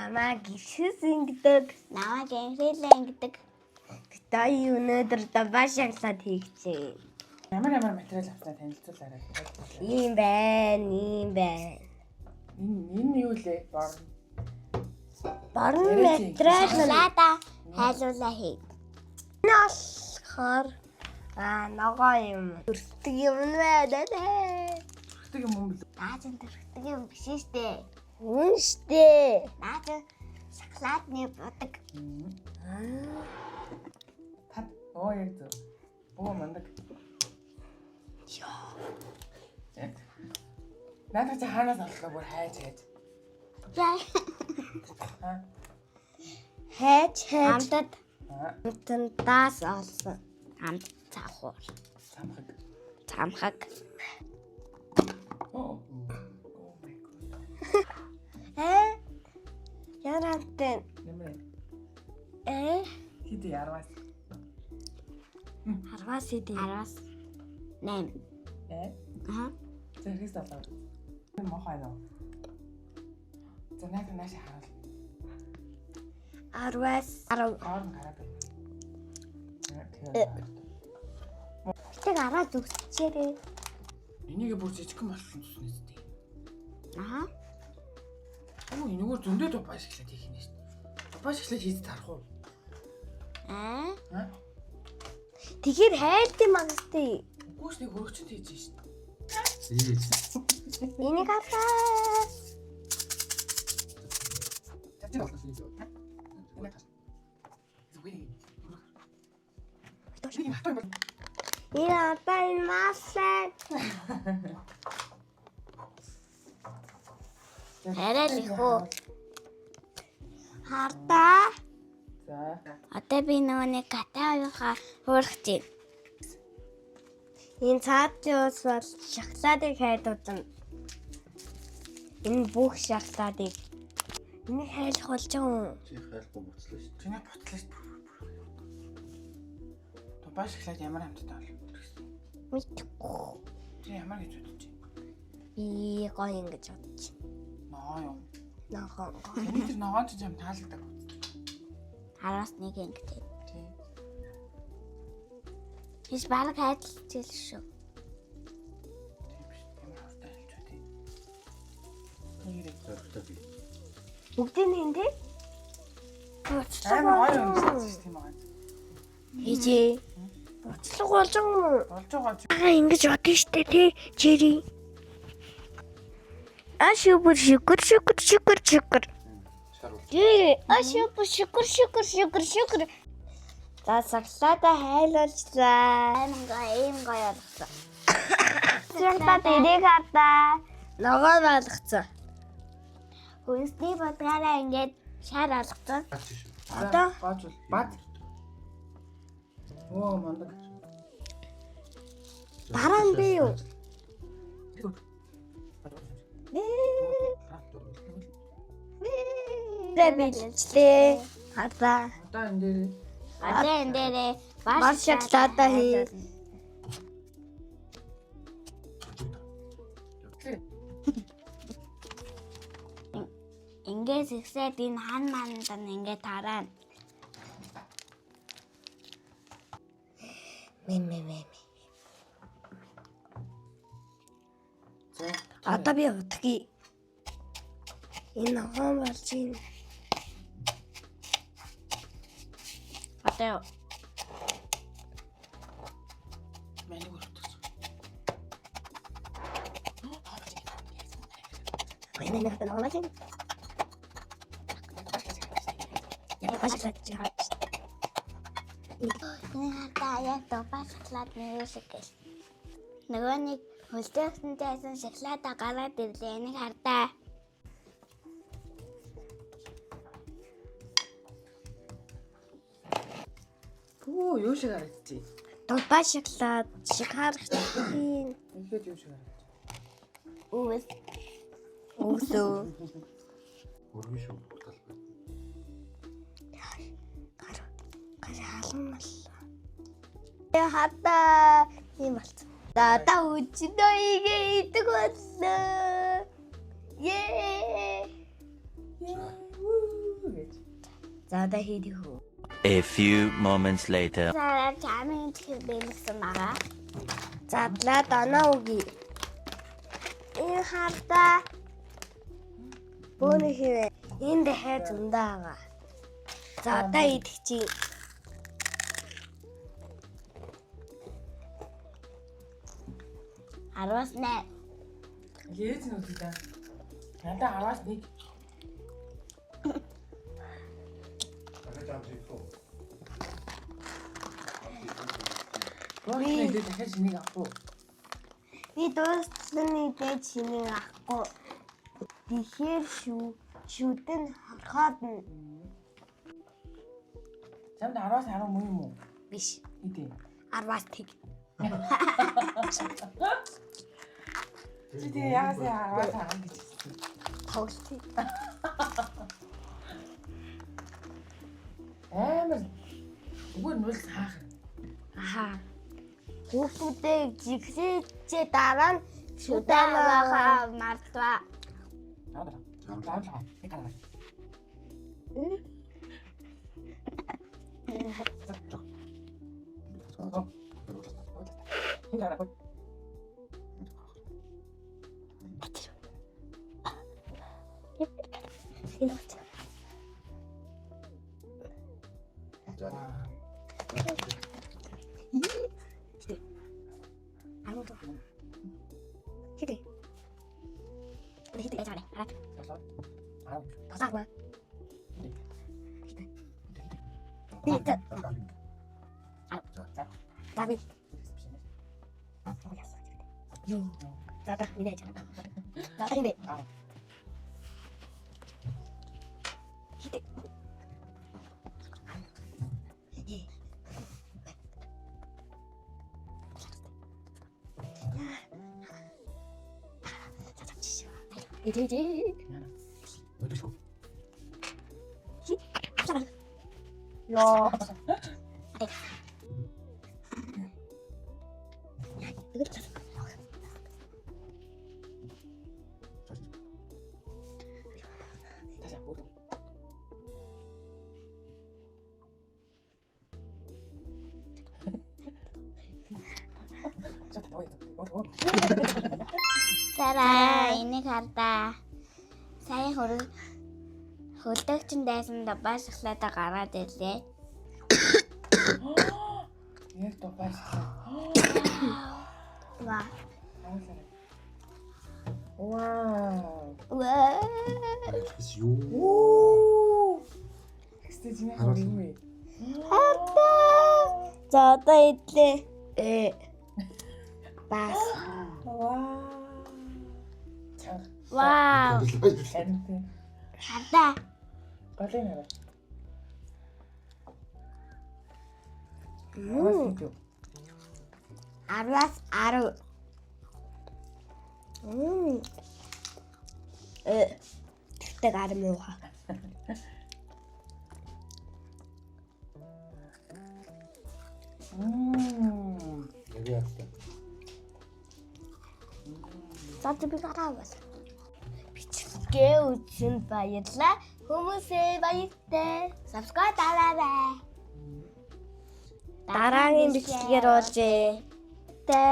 Намайг гişс ингэдэг. Намайг Энхрэлэн ингэдэг. Битаа өнөөдөр дабаа шаглаад хийгчээ. Ямар ямар материал авснаа танилцуулаарай. Ийм байна, ийм байна. Энэ юу лээ? Борн. Борн Яриач юм. материал нь Шоколада хайлуулаа хий. болохоор ногоо юм. Төртөг юм байна дээ. Төрхтөг юм юм бэл. Наа чин төрхдөг юм биш штэ. Үн штэ. Наа чин шоколадны будаг. Тад. Оо яг зөв. Оо мандаг. Йоо. Наадах чи хаанаас оллоо бүр хайж хайж. За Аа. Хайж хайж амтад Аа. амтантаас олсон. амт цавхуур. Самхаг. Цамхаг. Оо. Oh my god. Э? Ярантай. Ямар вэ? Э? Хэд ярваас. 10-аас идэв. 10-аас 8. Э? Аа. Зэрхээс олоо. Энэ мохой нөө. За наадах наашаа харуул. 10-аас 10. Гоор нь гараад байна. Тэгээд. Битэг араа зүгсчээрээ. Энийг бүр жижигхэн болсон цусны зү. Аа. Оо энэгээр зөндөө дубай шоколад хийх юм шүү дээ. Дубай шоколад хийж тарах уу? Аа. Аа? Тэгэхээр хайлт юм агстай. Үгүй ш нэг хөрөгчөнд хийж шин шүү дээ. Энийг аваа. Зүгээр. Нэг хатуу юм бол Энэ одоо энэ масаа. Арай л их үү. Хардаа. За. Одоо би нөгөө нэг катаавынхаа хуурах чинь. Энэ цаадлын ус бол шоколадыг хайдуулна. Энэ бүх шоколадыг. Энийг хайлах болж байгаа юм. Чи хайлахгүй буцлаа шүү дээ. Чиний бутлаа шүү дээ. Дубай шоколад ямар амттай бол? Мэдхгүй. Чи ямар гэж бодож байна? Би гоё ингэж бодож. Ногоон юм. Ногоон. Миний тэр ногоон ч юм таалагддаг. 10-аас 1 ингэдэг. Тий. Биш баг хайдалж шүү. Тийм биш. Ямар хурдан хэлж үү тий. Нэрээ. Зоригтой би. Бүгдийг нь тий? Амар гоё юм шүү тийм байгаа. Хийжээ. Буцлаг болж байгаа юм уу? Болж байгаа чи. Аа ингэж бодно штэ тий. Чири. Ашүбүр шүкүр шүкүр шүкүр шүкүр. Шар бол. Чири ашүбүр шүкүр шүкүр шүкүр шүкүр. За саглаада хайлуулчлаа. Амар гоё, ийм гоё болгосон. Шоколад энийг хардаа. Ногоо болгоцсон. Хүнсний будгаараа ингээд шар олгосон. Бач шүү. Одоо Гоожул. Бад. Оо мандаг. дараа нь би юу? Тэ билчлээ. Хардаа. Одоо энэ дээр Одоо энэ дээрээ Бар шоколадаа хий. Ингээд зэгсээд энэ хан манд нь ингээд тараана. Мэ мэ мэ. За. Одоо би удахъя. Энэ ногоон болж байна. Одоо Манийг өрөвдөж. Мэ мэ мэ ногоон болж байна. Яг башглаад чи хаач. энэ хардаа яг дубай шоколад нэг шиг гэл. Нөгөө нэг хөлдөөхсөн жайсан шоколада гараад ирлээ. Энийг хардаа. Пүү юу шиг харагдчих. Дубай шоколад шиг харагдчих. Ихэд юу шиг харагдчих. Өвс. Өглөө. Өргөн шүү талбай. Гар гар халуун боллоо. Э хатаа юм болцсон. За та өчнөө игээ идэг боллоо. Ее. За одоо хийдэх үү. A few moments later. За чамын чихэр бэлгсэн байгаа. Задлаа доноо үгүй. Энэ хардаа бөөнө хийвэ. Энэ дахиад зөндөө байгаа. За одоо идэх чи. Араас нэ. Лээж нь үзье да. Надаа 10-аас 1. Дахиад амт идэх үү? Би дахиад шинийг авах уу? Би дуустал нь идэж шинийг авахгүй. Тэгэхээр шүү шүдэн хорхоод нь Чамд 10-аас 10 мөн юм уу? биш. Идэв. 10-аас тэг. Чи тэгээ яагаас 10-аас 10 гэж хэлсэн. Тоглолт. Амар үгүй нь бол саахар. Аха. Хүүхдүүдээ жигсээчээ дараа нь шүдэн байгаа. Шүдэн мартва. 17. 17. Нэг гараа. Нэг гараа. Энэ хуц. За. Хитэ. Хитэ байж байгаа. Хараад. 7. 10. Тасаагүй. Хитэ. За. За би. Юу. За да миний яаж. За хинэ. Хитэ. 이제 이제. Яа. Таашаа өөр. За та гоё. Зараа энийг хардаа. Сая хөрөг хөлдөөгчин дайсан дабаа шоколад гараад ирлээ. Яг дубай шоколад. Ва. Вау. Ва. Юу? Оо. Тэгсэн чинь яг юм бэ? Хатаа. За одоо идлээ. Э. Бас. Вау. Чанга. Вау. Харин тийм. Хардаа. Голын хараа. Мм. 10-аас 10. Мм. Э. Тэгтээ гар мууха. Мм. Яг яатай. За би гараа бол. Бичлэгээ үзсэн баярлаа. Хүмүүсээ баяртай. Subscribe дараарай. Дараагийн бичлэгээр уулзъя. Тэ.